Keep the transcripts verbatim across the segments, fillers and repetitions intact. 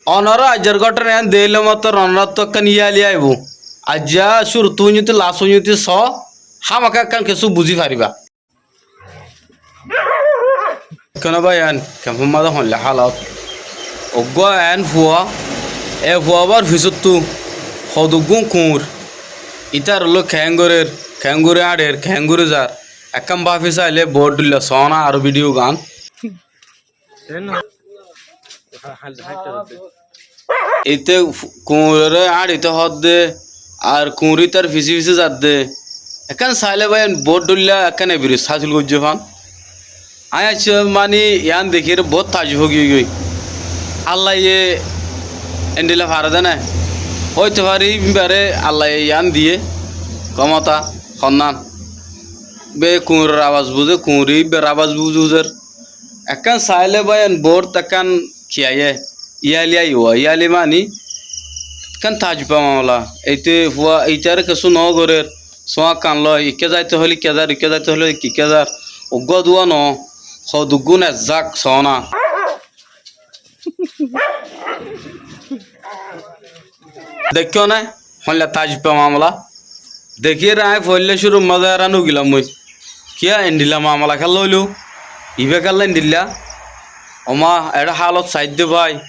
Onorá aijjar góthona yián deéle mottor onoráttu ekkán yíali aibóu. Aijja cúruttu uñíti las uñíti soó, hámaka ekkán kessú buzí faribá. Ekkán báiyain, kemfór mazé hoilla hálot. Eggúa eén fua, e fuabár fisóttu hoduggún kuñr, ítarar lói keéngorér, keéngorí áñçer, keéngorí zar, ekkán báfi sailé boóut dhóilla soóna aró bídhiyu gán. Íte fu-, kuñroré áñçite hoódde, ar kuñr ítar fisé fisé zadde. Ekkán sailé báiyain boóut dhóilla ekkán ebiris hásil goijjé fán. Aññí aiccé mani yián dekíyeré boóut taajjub ói giyói. Allaye endila faré dé né? Óito fare íbaré Allaye yián diyé kómota honnán. Be kuñror abas buzé, kuñre íbar abas buzé. Ekkán sailé báiyain boóut ekkán ki aiyé, yíali aiyé, yíali mani ekkán taajjub mamala. Íte fua, ítaré kessú nogorér, soó ekkán loi, ikká zaito hoilé ikká zar, ikká zaito hoilé ikká zar. Eggúa duwa noó, hoduggún ezzak soóna. Deikkó né? Hoilla taajjub mamala. Dekíyeré aññí foóilla cúrur mazé eran ugilam ói. Kiyá endila mamala kiyólla óilo? Ibá kiyólla endila? Omá, eçé hálot saidde bái.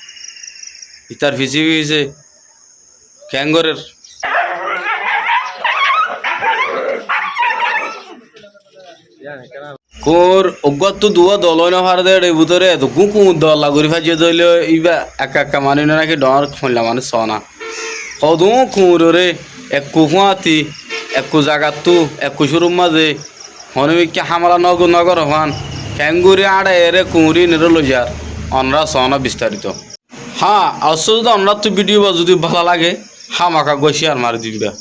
Ítar fisé fisé keéngorér? Kuñr eggúattu duwá dol ói nofaré dé, éçe bútore edoggún kuñr dolla gorí faijjé dé óile íba ekka ekka manúic né náki dhoóñr hoilla manúic soóna. Hodún kuñroré ekku fúañti, ekku zagattú, ekku cúrur mazé honómikká hámala nógo-, nógoró fán, keéngorí áñçaiyeré kuñr íinoré loizar, onorá soóna bistarito. Há, assú zudi onoráttu bídhiyu ba zudi bála lage, hámaka eggúa cíyar mari diba.